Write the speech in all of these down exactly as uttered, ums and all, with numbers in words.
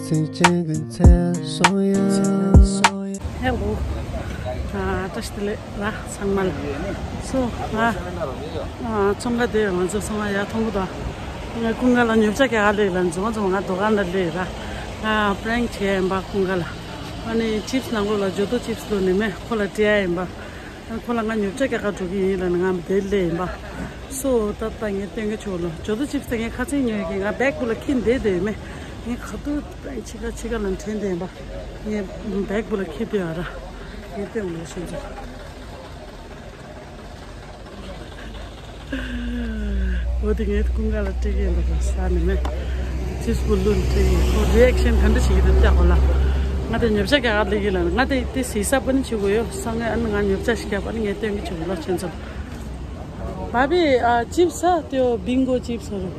Hello. ཨ་བཀྲ་ཤིས་བདེ་ལེགས་ར་ཚང་མ་ལ། སོ་ང་ཨ་ཚོང་ཁང་དེ་ང་ཚོ་ཚོང་ཁང་ཡར་མཐོང་གི་འདུག་ང་ཀུན་དགའ་ལ་ཉོ་ཆ་ག་ལས་ལ་འཛུལ་འཛུལ་ང་དོ་ཁང་ལ་སླེབས་ར། ང་པྲེང་བྱས་ཡིན་པ་ཀུན་དགའ་ལ། ཨ་ནི་ཅིབས་ནང་ལོགས་ལ་ཇོ་ཏོ་ཅིབས་ལོ་ནི་མེད་ཁོ་ལ་སྤྲད་ཡ་ཡིན་པ། ཁོ་ལ་ང་ཉོ་ཆ་རྒྱག་ག་འགྲོ་གི་ཡིན་ལབ་ནས་ང་དེར་སླེབས་ཡིན་པ། སོ་ད་ལྟ་ངས་སྟོན་གི་ཆོག་ལོ། ཇོ་ཏོ་ཅིབས་དེ་ངས་ཁ་ཚིག་ཉོས་ཀྱི་ང་བེག་བུ་ལ་འཁྱེར་བསྡད་བསྡད་ཡོད་མེད། ངས་ག་དུས་ཕྱི་ཁ་ཕྱི་ཁ་ལ་འདྲེན་བསྡད་ཡིན་པ། ངས་བེག་བུ་ལ་འཁྱེར་བསྡད་ཡོད་ར། ངས་སྟོན་ལོ་ཤེས་ཚོ། འོ་དེ་ངས་ཀུན་དགའ་ལ་སྤྲད་ཀྱི་ཡིན་པ་ས་ནི་མེད། ཅིབས་བུ་ལོན་སྤྲད་ཀྱི་ཁོ་རི་ཨེག་ཤན་ག་འདྲ་བྱེད་ཀྱི་འདུག་ལྟ་གོ་ལ། ང་དེ་ཉོ་ཆ་རྒྱག་ག་སླེབས་ཀྱི་ལ་ང་དེ་དེ་ཟི་ས་པ་ནི་བྱེད་དགོས་ཡོད་ས་ངས་ཨ་ནི་ང་ཉོ་ཆ་ཞིག་རྒྱག་པ་ནི་ངས་སྟོན་གྱི་བྱེད་དགོས་ལ་ཁྱེད་ཚོ། भाभी, आ, चिप्स छ त्यो बिङ्गो चिप्सहरू।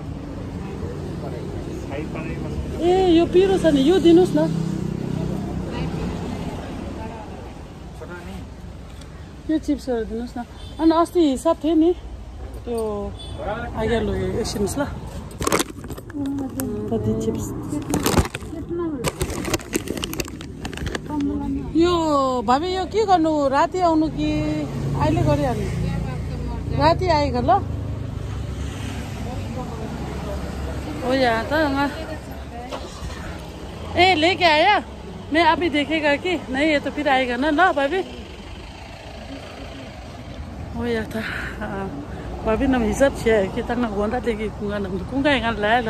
ए, यो पिरो छ नि, यो दिनुहोस् न। यो चिप्सहरू दिनुहोस् न। अनि अस्ति हिसाब थियो नि, त्यो आइहाल्यो, यो एकछिन ल। कति चिप्स? यो भाबी, यो के गर्नु? राति आउनु कि अहिले गरिहाल्नु? राति आइगयो ल। हो या त। ए, लेके आया? मैं अभी देखेगा कि नहीं, ये तो फिर आएगा ना। ल भाबी। हो या त। भाबी, नम हिसाब छे कि तंग गोंदा देगी कुंगा नम कुंगा एंगा लाया ल।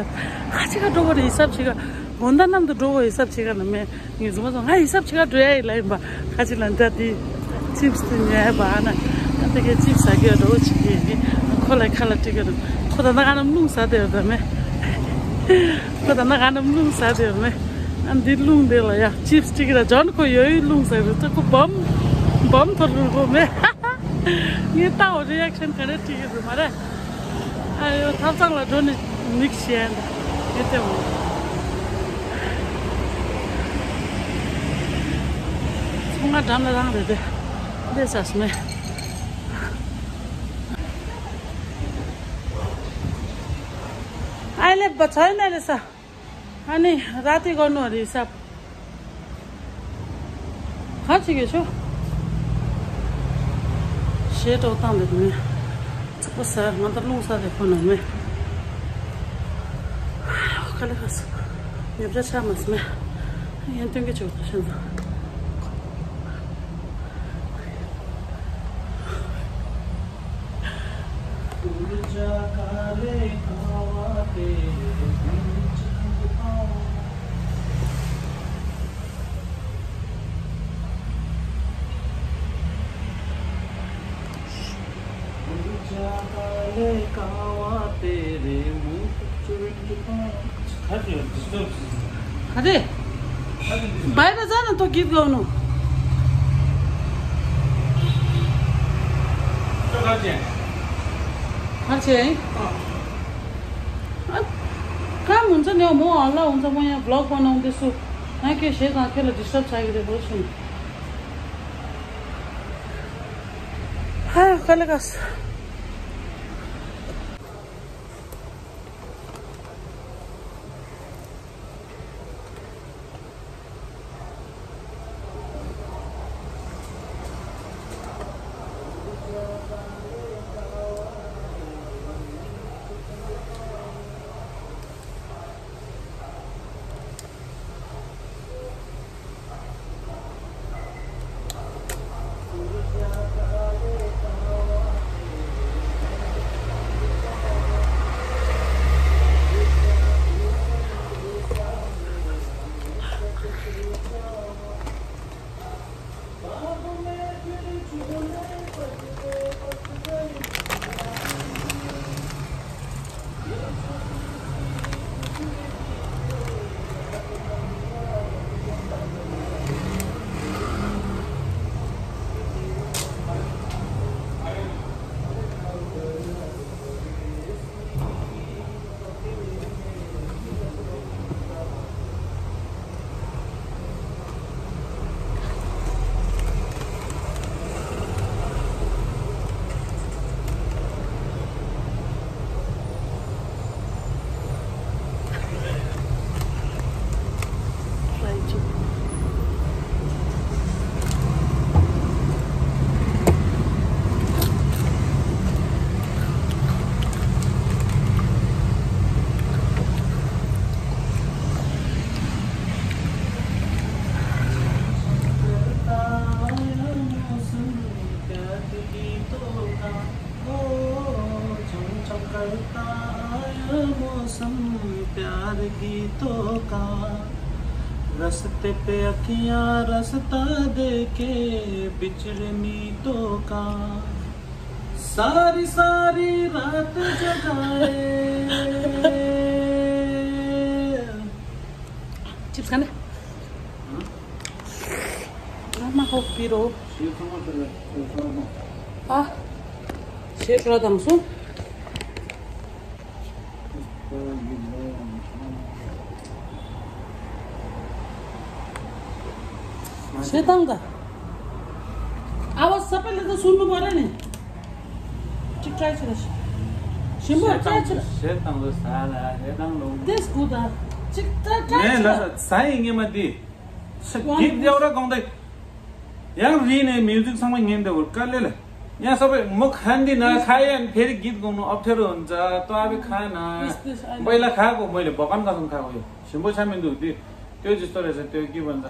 खाची का डोगो हिसाब छेगा। गोंदा नम तो डोगो हिसाब छेगा न मैं। ངས་བཟུང་བ་སོང་ང་ཧི་སབ་བྱེད་ག་འགྲོ་ཡ་ཡིན་ལབ་ཡིན་པ། ཁ་ཅིག་ལ་འདྲ་དེ་ཅིབས་དེ་ཉོ་ཡ་པ་ཨ་ན། ཨ་ད་གའི་ཅིབས་ཟ་གི་ཡོད་འགྲོ་བོ་བྱེད་ཀྱི་ཡིན། ཁོ་ལ་ཁ་ལ་སྤྲད་གི་རེད། ཁོ་ད་ནག་ཨ་ནམ་རླུང་ཟ་དེ་ཡོད་ད་མེད། ཁོ་ད་ནག་ཨ་ནམ་རླུང་ཟ་དེ་ཡོད་མེད། ཨ་འདི་རླུང་དེ་ལ་ཡ་ཅིབས་སྤྲད་གི་ར་ཇོན་ཁོ་ཡོད་ཡོད་རླུང་ཟ་རེད་ད་ཁོ་བམ་བམ་ཐོར་རུ་ཁོ་མེད། ངས་ལྟ་འོ་རི་ཨེག་ཤན་ག་རེ་སྤྲད་གི་རེད་མ་རེད། ཨ་ཡོ་ཐབ་ཚང་ལ་འགྲོ་ནས་མིག་ཤེས་ཡ་འདི་དེ་འོ། ཚོང་ཁང་འགྲམ་ལ་རང་རེད་དེ། འདི་ཟ་སྨེ། अहिले छैन रहेछ। अनि राति गर्नु अरे हिसाब। खाँची के छु। सेट होता में। को सर मतलब लूँ सर देखो ना मैं। कल का। ये बजा छा मस में। ये तुम के छु। अरे बाहिर जा न, तँ गीत गाउनु। घर चाहिँ है? अँ। अँ, काम हुन्छ नि हौ, म हल्ला हुन्छ, म यहाँ भ्लग बनाउँदैछु। यहाँ के सेज, केलाई डिस्टर्ब चाहिँदै बोल्छु नि। हाय, कहिले कास। तो कहाँ रास्ते पे अखियाँ रास्ता देखे बिछड़े मी तो कहाँ सारी सारी रात जगाए। चिप्स खाने। आमा हो पिरो। आ, शेष रहा दमसु। सेताङ त। आवाज सबैले त सुन्नु पर्यो नि। ठिक ट्राई छ। सिम्बो ट्राई छ। सेताङ त साला, सेताङ लो। देश गुदा। ठिक ट्राई छ। साई ङेमा दि। गीत देउरा गाउँदै। यहाँ रिने म्युजिक सँगै ङेन्दै हो, कालेले। यहाँ सबै म खान्दिनँ, खाएँ अनि फेरि गीत गाउनु अप्ठ्यारो हुन्छ, तँ आबे खान। पहिला खाएको मैले भगवान कसम खाएको यो। सिम्बो छामे दुख दि। त्यो जस्तो रहेछ, त्यो के भन्छ?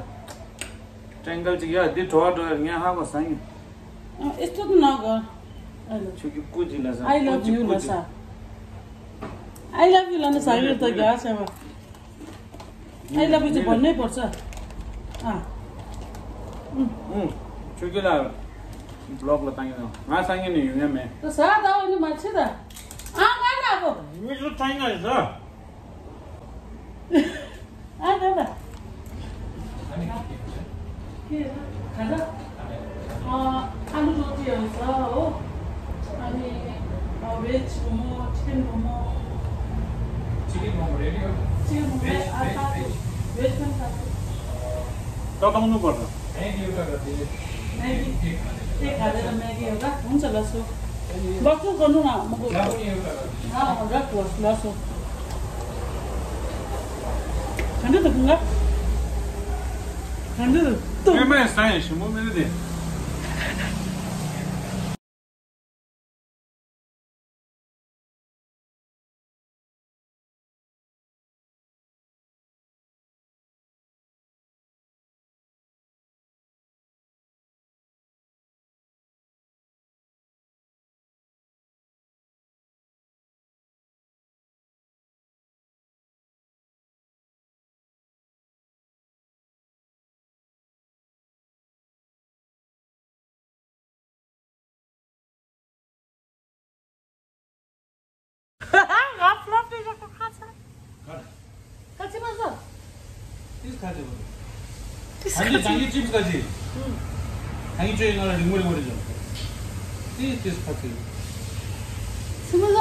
ट्राइङ्गल चाहिँ यो, दि ढोवा ढोवा, यहाँ खाएको साङ्गी। अँ, यस्तो त नगर। I love you। छुकी कुजी Lasa. I love you Lasa. I love you लाने साङ्गी त क्या छ अब? I love you चाहिँ भन्नै पर्छ। अँ। अँ, छुकी ला ब्लग ला ताङ्गी न। मा साङ्गी नि युङे मे। त सा दा नि माछे दा। अँ, गा न अब। मिठो ताङ्गी रहेछ। अँ, गा न। के खाजा? अँ, आलु रोटीहरू छ हो। अनि, अँ, भेज मोमो, चिकन मोमो। चिकन मोमो रेडी हो? चिकन मोमो, भेज, आ, भेज, खाएको। भेज। भेज पनि खाएको। तताउनु पर्छ। म्यागी एउटा गरिदिनु। म्यागी। एक हालेर म्यागी एउटा। हुन्छ, ल, सो। बस्नु गर्नु न, म गो-, ल, एउटा गरिदिनु। अँ, र, ल, ल, सो। खानु त, बुङ्गा। खानु त। एमआई साइन्स, म मेरो दे। ང་ཕློབ་དེ་ཞོག་ཁ་ཚ། ཁ་ཚ་མ་ཟ། ཏིས་ཁ་ཚ་བོ། ཏིས་ཁ་ཚ། ཁ་ཚ། ཁ་ཚ། ཁ་ཚ། ཁ་ཚ། ཏིས་ཏིས་ཁ་ཚ། སུ་མ་ཟ།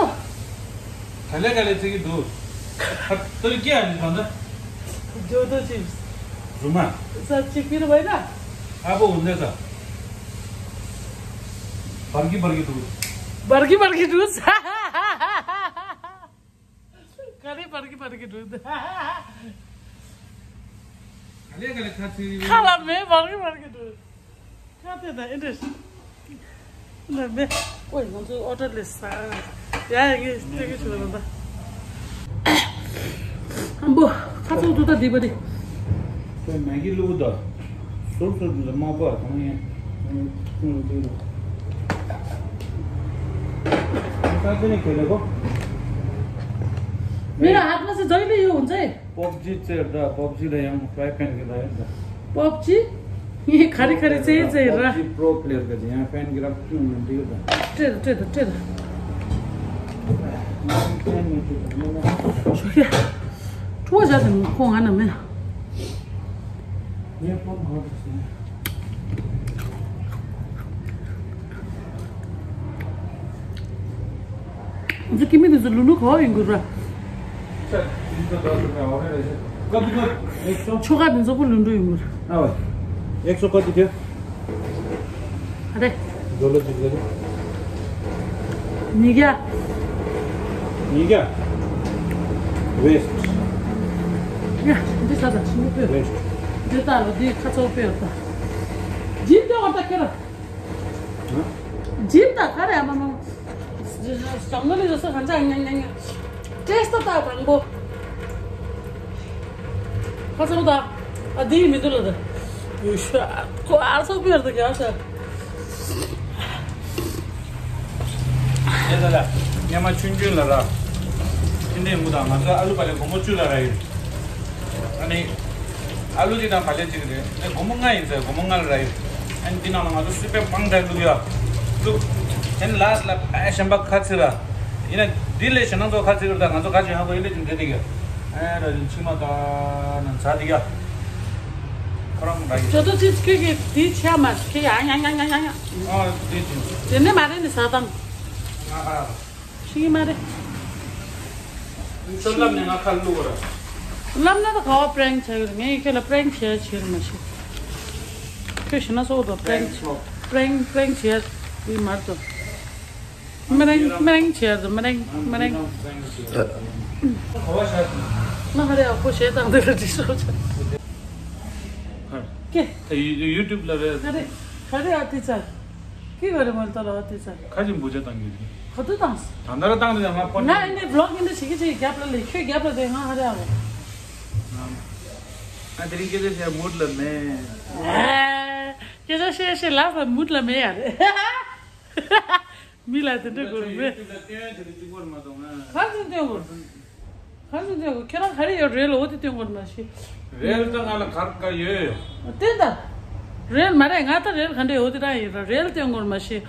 ག་ལེ་ག་ལེ་ཚིག་གི་འདུག་ཁ་ཏོར་ཀྱི་ཨ་ནི་ད་ད། ཇོ་དོ་ཅིབས། རུ་མ། ས་ཅིག་པིར་བས་ན། ཨ་བོ་འུན་ནེ་ད། བར་གི་བར་གི་འདུག་བར་གི་བར་གི་འདུག་ག་རེ་བར་གི་བར་གི་འདུག་ག་ལེ་ག་ལེ་ཁ་ཚིག་ཁ་ལ་མེ་བར་གི་བར་གི་འདུག་ཁ་དེ་ད་ཨེ་འདྲ། ན་མེ། ཨོ་ཡ། ང་ཚོ་ཨོ་ཏོ་ལས་ས། ཡ་ཡ། ངས་ལྟ་གི་བྱུང་ད། ཨམ་བོ། ཁ་ཚོགས་ཚོ་ད་བསྡད་པ་དེ། ཁོས་མ་གི་བླུགས་ད། ཟུར་ཟུར་དུ་མ་པ་གང་ཡིན། ད་དེ་ནས་ཁྱེད་ལ་གོ། मेरा हातमा चाहिँ जहिले यो हुन्छ है। पब्जी चाहिँ एउटा, पब्जीलाई यहाँ फ्राई प्यान के लागि त। पब्जी? ए, खाली खाली चाहिँ चाहिँ र। पब्जी प्रो प्लेयर का चाहिँ यहाँ फ्यान के राख्नु हुनुहुन्थ्यो त। Trade, trade, trade. छोड्या। ठुलो जात हो, को आना मैं। यहाँ फोन गर्दैछ। अझ किमी दिन्छ लुनु ख इङ्गुर र। कति, कति? एक सौ। छोका दिन्छ पो लुनु इङ्गुर। अँ, एक सौ कति थियो? अरे। डोलो जित गयो। निग्या। निग्या। वेस्ट। या, दिसा त छिनु पे। वेस्ट। दिता लो दि खचो पे होता। जिम त गर्दा के र? जिम त करे आमामा। जंगली जस्तो खान्छ, टेस्ट त त भाङ्बो। खचो त। अ, दि मिदुल त। को आर्सो पियर त क्या छ? ए दादा, यहाँ मा छुन छुन ल र। इन्ने मुदा मा त आलु पाले घुमो चुला रही। ནི། ཨ་ལུ་གཅིག་དང་བག་ལེབ་གཅིག་རེད། ནི་སྒོར་མོ་ལྔ་ཡིན་ཟེར། སྒོར་མོ་ལྔ་ལ་རག་ཡོད། ཨ་ནི་འདི་ནང་ལ་ང་ཚོ་སི་པན་སྤང་ཐང་བླུགས་ཡོད། བླུགས། ཨ་ནི་ལཱ་སི་ལ་ཨ་གཞན་པ་ཁ་ཚིག་ར། ཡིན་ན་འདི་ལས་གཞན་ན་ཚོ་ཁ་ཚིག་ར། ད་ང་ཚོ་ག་ཅིག་ཧ་གོ་ཡིན་ལས་ཅིག་འདྲེ་འདི་ག་ཨ་ར་ལི་ཕྱི་མ་ད་ནང་ཚ་འདི་ག་ཁོ་རང་ར་ཡོད། ཇོ་ཏོ་ཅིས་ཁྱོད་ཀྱིས་འདི་ཆ་མ་ཁྱོད་ཀྱིས་ཨ་ཉ་ཉ་ཉ་ཉ་ཉ། ཨ་འདི་ཅིག་དེ་ནས་མ་རེད་ནི་ཟ་དང་། ང་ཨ། ཤེས་ཀྱི་མ་རེད། ཁྱོད་ལབ་ནས་ང་ཁ་བླུག་ར། ལབ་ན་ད་ག་བ་པྲེང་བྱ་གི་རེད། ངས་ཁྱོད་ལ་པྲེང་བྱེད་ཡ་བྱེད་རེད་མ་གཞི། ཁྱོད་ཤི་ན་སོགས་དང་པྲེང་བྱེད། པྲེང་པྲེང་བྱེད་ཡ་དེ་མ་རེད་དོ། མ་རེང་མ་རེང་བྱེད་ཡ་དོ། མ་རེང་མ་རེང་། ང་ཧ་རེ་ཨ་ཁོ་བྱེད་སྟངས་དེ་ལ་འདྲི་ཤོག་བྱ། ཧ། ཀེ། ད་ཡུ་ཡུ་ཊུབ་ལ་རེད། ཧ་རེ་ཧ་རེ་ཨ་ཏི་ཙ། ཀི་ག་རེ་མ་ལྟ་ལ་ཨ་ཏི་ཙ། ཁ་ཅིག་འབུ་ཆ་བཏང་གི་རེད། ག་དུས་བཏང་། ད་ལྟ་ར་བཏང་དེ་ང་ཁོ་ང་ཨ་ནི་བི་ལོག་ཡིན་འདྲ་བྱེད་ཀྱི་བྱེད་ཀྱི་རྒྱབ་ལ་ལས་ཁྱོད་རྒྱབ་ལ་དེ་ང་ཧ་རེ་ཨ་བོ། ང་དེ་རིང་སྐད་ཆ་བཤད་མུད་ལ་མེད། ཨ། སྐད་ཆ་བཤད་བཤད་ལབ་ལ་མུད་ལ་མེད་ཡ་རེད། མི་ལ་དེ་འདྲ་དགོས་མེད། ཡུ་ཊུབ་ལ་སྟོན་དེ་འདྲ་གཅིག་པོར་མ་གཏོགས་ང་། ག་ཚོད་སྟོན་དགོས། ག་ཚོད་སྟོན་དགོས། ཁྱེད་རང་ག་རེ་ཡོད་རེད་ལ་འོ་དེ་སྟོན་དགོས་མ་ཤེས། རེད་ད་ང་ལ་གར་ག་ཡོད་ཡོད། སྟོན་ད། རེད་མ་རེད་ང་ད་རེད་ག་འདྲ་ཡོད་དེ་རང་ཡིན་ར་རེད་སྟོན་དགོས་མ་ཤེས།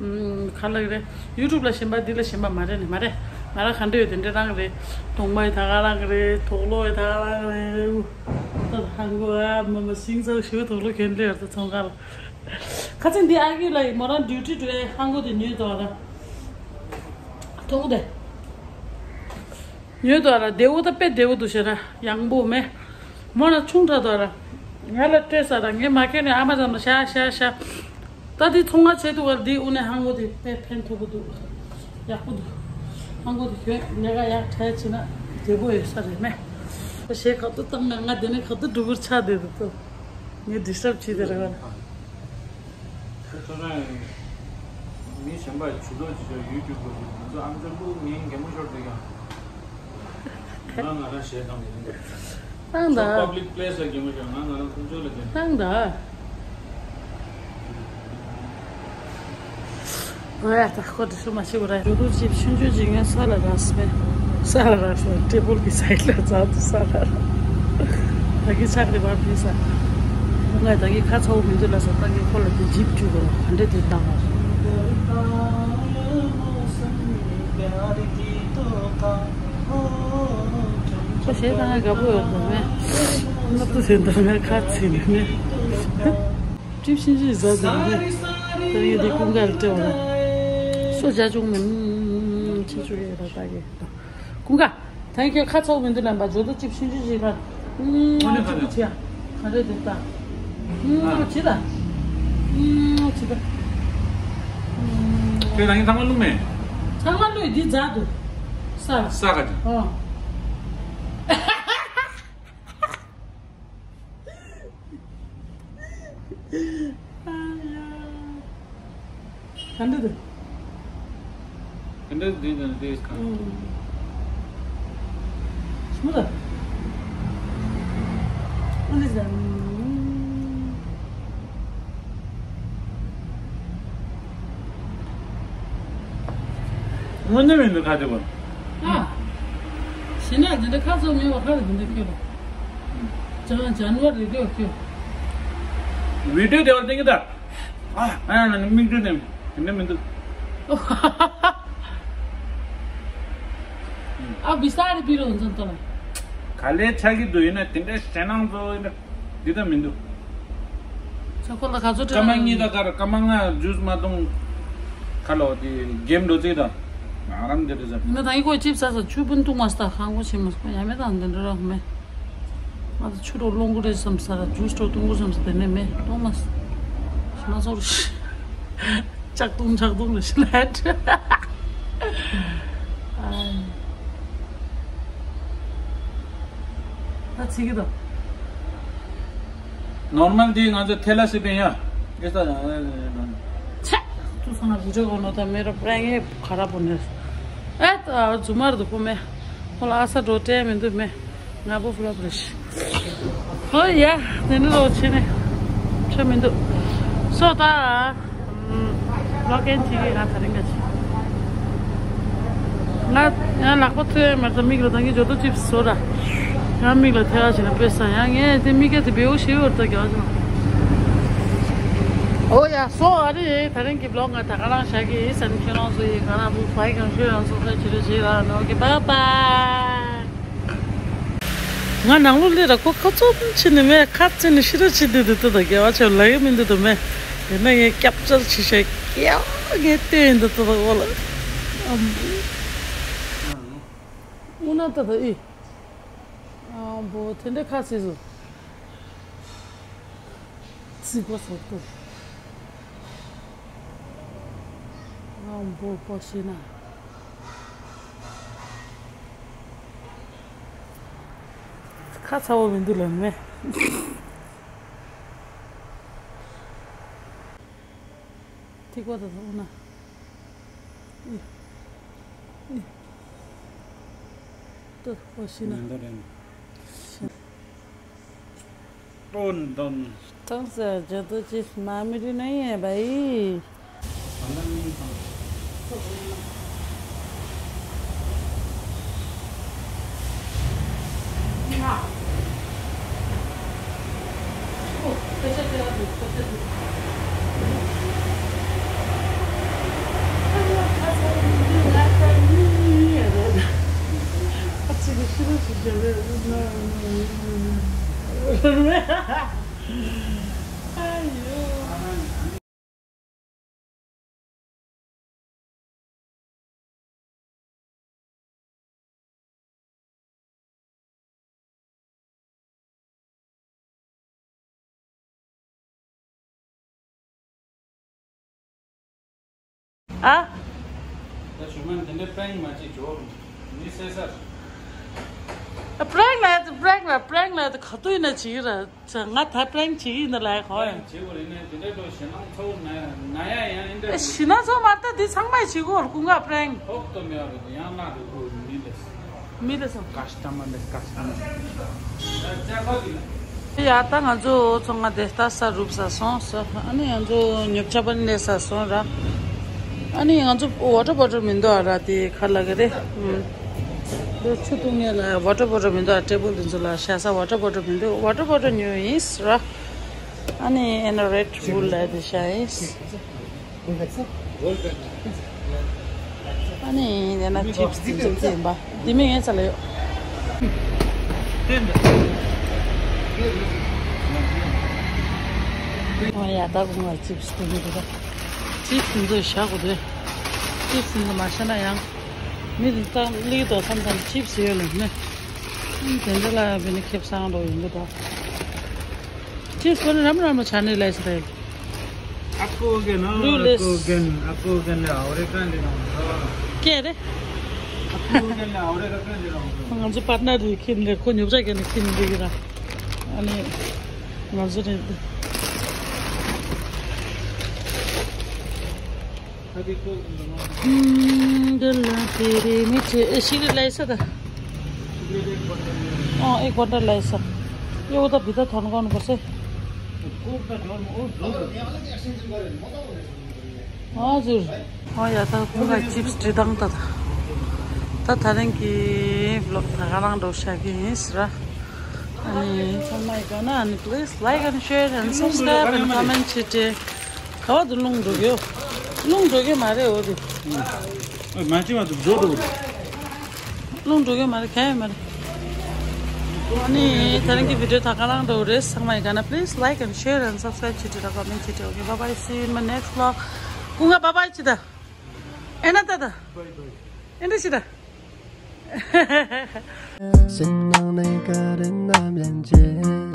ཨུམ། ག་ལ་རེད། ཡུ་ཊུབ་ལ་ཞེན་པ་འདི་ལ་ཞེན་པ་མ་རེད་ནི་མ་རེད། ང་རང་ག་འདྲ་ཡོད་དེ་འདྲ་རང་རེད། གདོང་པ་ཡི་ད་ག་རང་རེད། དོག་ལོ་ཡི་ད་ག་རང་རེད། ད་ཧང་གོ་ཨ་མ་མ་ཤིང་ཚ་ཞུ་དོག་ལོ་གན་འདྲ་ཡོད་ད་ཚོང་ཁ་ལ། ཁ་ཚིག་འདི་ཨ་ཁུ་ལ་ཡི་མོ་རང་ཌིའུ་ཊི་འགྲོ་ཡའི་ཧང་གོ་དེ་ཉོས་དོ་ར། ཐོང་དེ། ཉོས་དོ་ར་བདེ་བོ་ད་དཔེ་བདེ་བོ་འདུག་ཤེ་ར་ཡང་པོ་མེ། མོ་ན་ཆུང་དྲགས་དོ་ར། ང་ལ་སྤྲད་ས་ར་ངས་མ་ཁྱེར་ནས་ཨ་མ་ཙམ་ལ་ཤ་ཤ་ཤ། ད་འདི་ཚོང་ང་བྱེད་དུ་བར་འདི་དབུ་ནས་ཧང་གོ་དེ་དཔེ་ཕན་ཐོགས་པོ་འདུག་ཡག་པོ་འདུག་ཧང་གོ་དེ་ཁྱོད་ལས་ཀ་ཡག་ཕྲལ་བྱེད་ན་བདེ་བོ་ཡོད་ས་རེད་མེ། ཞེ་ཁ་ཏུ་བཏང་ན་ང་དེ་ནས་ཁ་ཏུ་སྒྲུབ་པར་ཆགས་བསྡད་འདུག་ཏོ། ངས་ཌི་སི་ཊབ་བྱས་ཏེ་རེད་བ། ཁྱོད་ཚོ་རང་མི་གཞན་པ་ཇུས་གཏོགས་བྱེད་ཆོག་ཡུ་ཊུབ་ལ་ང་ཚོ་ཨ་མཆོག་ལུགས་ངན་གད་མོ་ཤོར་འདུག་ཡང་། ང་ང་རང་གཞས་བཏང་ཡིན། བཏང་ད། ཁྱོད་པབ་ལིག་པི་ལེ་སི་ལ་གད་མོ་ཤོར་ང་ང་རང་ཁོང་ཚོ་ལ་གད་མོ། བཏང་ད། ཨོ་ཡ་ད་ཁོ་དེ་ཚོ་མ་ཤེས་པ་ར། ཇོ་ཏོ་ཅིབ་ཆུང་ཆུང་ཅིག་ངས་ས་ལ་རག་སོང་། ས་ལ་རག་སོང་། ཊེ་བལ་གྱི་སའིཌ་ལ་འཛག་འདུག་ས་ལ་རག་ད་གིན་ཕྱག་རེ་བར་ཕུལ་ས། ང་ད་གིན་ཁ་ཚ་བོ་མི་འདུག་ལ་ས་ད་གིན་ཁོ་ལ་དེ་ཇིབ་བཅུག་གོ་ག་འདྲ་དེ་བཏང་བ། ཁོ་ཞེ་ད་ང་དགའ་པོ་ཡོད་དོ་མེད། སྣབས་ཏུ་ཟེར་འདུག་ངས་ཁ་ཚིག་ནས་མེད། ཀྲིབ་ཤིན་ཅི་ཟ་ཟ་ནས་ད་ཡོད་དེ་ཀུན་དགའ་ལ་སྤྲད་བ་ལ། སོ་བྱ་ཆུང་མེད་ཆེ་ཆུང་ཡོད་ད་ད་གི་ཀུན་དགའ། ད་ཁྱོད་ཁ་ཚ་བོ་མི་འདུག་ལམ་པ་ཇོ་ཏོ་ཅིབ་ཤིན་ཅི་ཞིག་ལ། ཨུམ། ཅི་གུ་ཅི་ཡ། ག་རེ་དེ་ད། ཨུམ། ཅི་ད། ཨུམ། ཅི་ད། ཁྱོད་རང་གི་ཚང་མ་བླུགས་མེད། ཚང་མ་བླུགས་འདི་འཛག་འདུག་ས། ས་ག་ཅིག་ཨོ། ག་འདྲ་འདུག་ག་འདྲ་འདུག་ན་ཏེས་གང་། ཨུམ། སྨུ་ད། ཨ་ནི་ཟ། དངོས་གནས་མི་འདུག་ཁ་དེ་བ། ཨ། ཞེ་ན་འདི་འདྲ་ཁ་ཚོ་མེད་པ་ཁ་ལ་འདི་འདྲ་ཁྱོད་ལ། ཇ་ཇ་ནུ་བ་རེ་ལྟོས་ཁྱོད། བི་ཌིའོ་དེ་བ་སྟེང་གི་ད། ཨ་ཨ་ན་ནི་མིག་འདྲ་ནས་དེ་འདྲ་མི་འདུག་ཨ་བི་ས་རི་པི་རོ་འཛིན་ཏོ་ལ། ག་ལེ་ཆགས་ཀྱི་འདུག་ཡིན་ན་དེ་འདྲ་ཞེད་སྣང་ཚོ་ཡིན་ན་འདི་ལྟ་མི་འདུག་ཚ་ཁོ་ལ་ག་ཚོད་སྐར་མ་གཉིས་དང་སྐར་སྐར་མ་ལྔ་ཇུས་མ་འཐུང་། ཁ་ལོ་དེ་གེམ་འགྲོ་ཚིག་དང་། ང་རང་འདི་འདྲ་ཟེར། ང་ད་ཡིན་ཁོ་ཅིབ་ཟ་ས་ཆུ་བུན་འཐུང་མ་སྟ་ཁང་ཁོ་ཆེ་མ་སོང་ཡ་མེད་དང་འདི་འདྲ་རག་མེད། ང་ད་ཆུ་རོ་སློང་གི་རེད་བསམ་ས་ར་ཇུས་རོ་འཐུང་གི་བསམ་ས་དེ་ནས་མེད་གཏོང་མ་སོང་། ཞེད་སྣང་ཚོར། ལྕགས་ཐུང་ལྕགས་ཐུང་རེད་ཤི་ལ་ཧད། ཨ་ཚིག་གི་དོ། ནོར་མལ་དེ་ང་ཚོ་ཐེ་ལ་སི་པན་ཡ། ཨེ་ས་ཡ། ཆ། ཐུ་སང་ན་བི་ཌིའོ་གོ་ནོ་ད་མེ་རོ་པྲེང་ཨེ་ཁ་ར་པོ་ནེ། ཨེ་ད་ཛུ་མར་དུ་ཁོ་མེ། ཁོ་ལ་ཨ་ས་འགྲོ་སྤྲད་མི་འདུག་མེ། ང་པོ་ཕུ་ལ་པ་རེ་ཤི། ཧོ་ཡ། དེ་ནི་རོ་ཆེ་ནི། ཆོ་མི་འདུག་སོ་ད། ལོ་ཀན་ཅིག་གིས་ང་ཚ་རིང་ག་ཅིག་ང་ཡང་ལག་པ་ཐོས་མར་ཚ་མིག་རོ་དང་གི་ཇོ་ཏོ་ཅིབ་སོ་ར། ང་མིག་ལ་ཐལ་བ་བྱས་ན་དཔེ་ས་ཡང་ངས་དེ་མིག་ག་དེ་བེའུ་ཞིག་ཡོད་ད་རྒྱག་ཅིང་། ཨོ་ཡ་སོ་ཨ་རེ། ད་རིང་གི་བི་ལོག་ང་ད་ག་རང་བཞག་གི་ཡིན་ཟེར་ན་ཁྱོད་རང་ཚོ་ཡིན་ག་རང་བུ་བའི་གང་ཤོད་རང་ཚོ་ཁ་ཅི་རེ་བྱེད་རང་ནོ་གི་བཱའི་བཱའི། ང་ནང་ལོགས་སླེབས་ར་ཁོ་ཁ་ཚོམ་ཕྱིན་ནས་མེད་ཁ་རྩེ་ནས་ཤི་ར་ཆི་དུས་དུ་ད་རྒྱལ་བ་ཆེ་ལ་ཡོད་མི་འདུག་དུ་མེད། དེ་ན་ངས་སྐྱབས་བཅོལ་ཆི་བྱས་ཀྱང་ངས་བལྟས་ཡིན་འདུག་ད་ད་འོ་ལ། ཨ་མ། དབུ་ན་ད་ད་ཨི། ཨ་འབོ་དེ་འདྲ་ཁ་ཟེར་སོ། ཚིག་པ་སོགས་ཏུ། ཨ་འབོ་པོ་ཤེས་ན། ཁ་ཚ་བོ་མི་འདུག་ལབ་མེད། ཐིག་པ་དང་ཐོག་ན། ཨི། ཨི། ཏུ་ཧོ་ཤི་ན། ཉན་ད་རེད། ཏོན་ཏོན། ཏང་ས་ཇ་ཏོ་ཅི་མ་མི་རི་ན་ཡེ་བ་ཡི། ཨ། ད་ཞུ་མ་འདི་འདྲའི་པྲེང་མ་ཅིག་འཇོག་མི་སེ་སར། པྲེང་ལ་ཡ་ཏི་པྲེང་ལ་པྲེང་ལ་ཡ་ཏི་ག་དུས་ཡིན་ན་བྱེད་ཀྱི་ར། ང་ད་པྲེང་བྱེད་ཀྱི་ཡིན་ན་ལ་ཡ་གོ་ཡ། བྱེད་དགོས་རེད་ནས་དེ་འདྲའི་འགྲོ་ཞེད་སྣང་ཚ་བོ་ན་ན་ཡ་ཡང་ཨེ་འདྲ། ཞེད་སྣང་ཚ་བོ་མ་ད་འདི་ཚང་མས་བྱེད་དགོས་ར་ཀུན་དགའ་པྲེང་། ཧོབ་ཏོ་མེད་རེད་ཡང་ན་རེད་ཁོ་མི་ལས། མི་ལས་སོང་། ཀ་སི་ཏ་མར་ལས་ཀ་སི་ཏ་མར། ཡ་ད་ང་ཚོ་ཚོང་ང་དེ་ལྟ་ས་རུབ་ས་སོང་ས། ཨ་ནི་ང་ཚོ་ཉོ་ཆ་པ་ནས་ས་སོང་ར། ཨ་ནི་ང་ཚོ་ཝ་ཊར་བོ་ཊལ་མི་འདུག་ཨ་ར་དེ་ཁ་ལ་ག་རེ། ཨུམ། དེ་ཆུ་བཏུང་ངེས་ལ་ཝ་ཊར་བོ་ཊལ་མི་འདུག་ཨ་ཊེ་བལ་དེ་ཚོ་ལ་བཞག་ས་ཝ་ཊར་བོ་ཊལ་མི་འདུག་ཝ་ཊར་བོ་ཊལ་ཉོས་ཡིན་ས་ར། ཨ་ནི་ཨེ་ན་རེད་བུལ་ལ་དེ་བཞག་ཡིན་ས། ཨ་ནི་དེ་ན་ཅིབ་སི་དེ་ཚོ་ཡིན་པ། དེ་མིན་ངའི་ས་ལ་ཡོད། ཨ་ཡ་ད་དགོང་ང་ཅིབ་སི་དེ་མི་འདུག་ད། ཅིབ་སི་དེ་ཚོ་བཞག་དགོས་དེ། ཅིབ་སི་དེ་ཚོ་མ་བཞག་ན་ཡང་། མི་དེ་ད་ལིག་དོ་བསམ་བསམ་ཅིབ་སི་ཡོད་ལ་ནི། དེ་འདྲ་ལ་བས་ནི་ཁེབས་སང་འགྲོ་ཡོང་གི་ད། ཅིབ་སི་དེ་ཚོ་ནི་རམ་རམ་ལ་ཆ་ནི་ལས་ས་རེད། အကိုကနော် လူလေး အကိုကနော် အကိုကနော် အဝရကန်းလေးတော့ ကဲတယ်။ အကိုကနော် အဝရကန်းလေးတော့ ང་ཚོ་པར་ཊ་ནར་རེད་ཁྱིམ་ནས་ཁོ་ཉོ་ཆ་ག་ནས་ཁྱིམ་འདི་གི་ར། ཨ་ནི་ང་ཚོ་རེད། ཨ་འདི་ལ་དེ་རེད་མི་ཚེ་ཨེ་ཤི་རི་ལ་ས་ད། ཨོ་ཨེ་ཀོན་ཊར་ལ་ས། ཡོད་ད་བི་ད་ཐོན་གོ་ནི་གོ་སེ། ཨོ་ཟུར། ཨོ་ཡ་ད་ཁོང་ག་ཅིབ་སི་འབྲི་སྟངས་ད། ད་ད་རིང་གི་བི་ལོག་ད་ག་རང་འགྲོ་བཞག་གི་ཡིན་ཟེར། ཨ་ནི་ཚང་མ་ཡི་ག་ན་ཨ་ནི་please like and share and subscribe and comment བྱེད་དེ། ག་བ་དུ་རླུང་འགྲོ་གི་ཡོད། རླུང་འགྲོ་གི་མ་རེད་འོ་དེ། མ་ཅི་མ་དུ་འགྲོ་འགྲོ། རླུང་འགྲོ་གི་མ་རེད་ག་ཡོད་མ་རེད། ཨ་ནི་ད་རིང་གི་བི་ཌི་ཡོ་ད་ག་རང་འགྲོ་རེད། ཚང་མ་ཡི་ག་ན་please like and share and subscribe བྱེད་དེ་ད་comment བྱེད་དེ། Okay, bye bye, see you in my next vlog. ཀུན་དགའ་bye bye བྱེད་ད། ཨེ་ན་ད་ད། ཨེ་འདྲ་བྱེད་ད། སེམས་ནང་ནས་ག་རེ་ནམ་ཡང་བརྗེད།